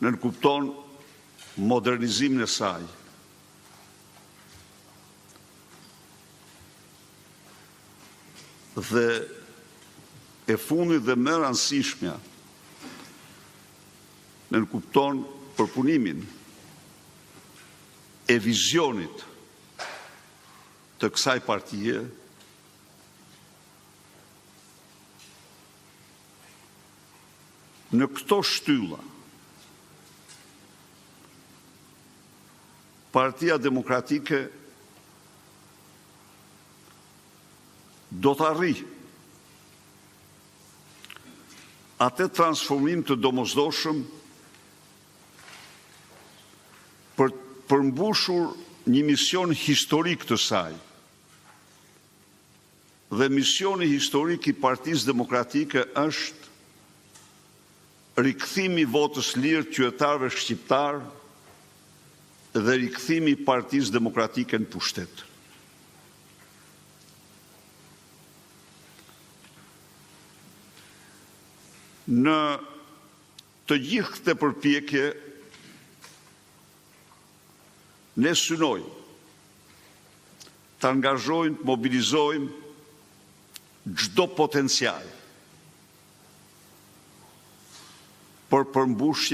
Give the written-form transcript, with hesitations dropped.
nënkupton modernizimin e saj. Dhe e fundit dhe më e rëndësishmja, nënkupton përpunimin e vizionit të kësaj partie në këto shtylla. Partia Demokratike do të arrijë atë transformim të domosdoshëm për të përmbushur një mision historik të saj. Dhe misioni historik i Partisë Demokratike është rikthimi i votës së lirë të qytetarëve shqiptarë dhe rikthimi i Partisë Demokratike në pushtet. Në të gjithë këtë përpjekje ne synojmë të angazhojmë, të mobilizojmë çdo potencial për përmbushjen.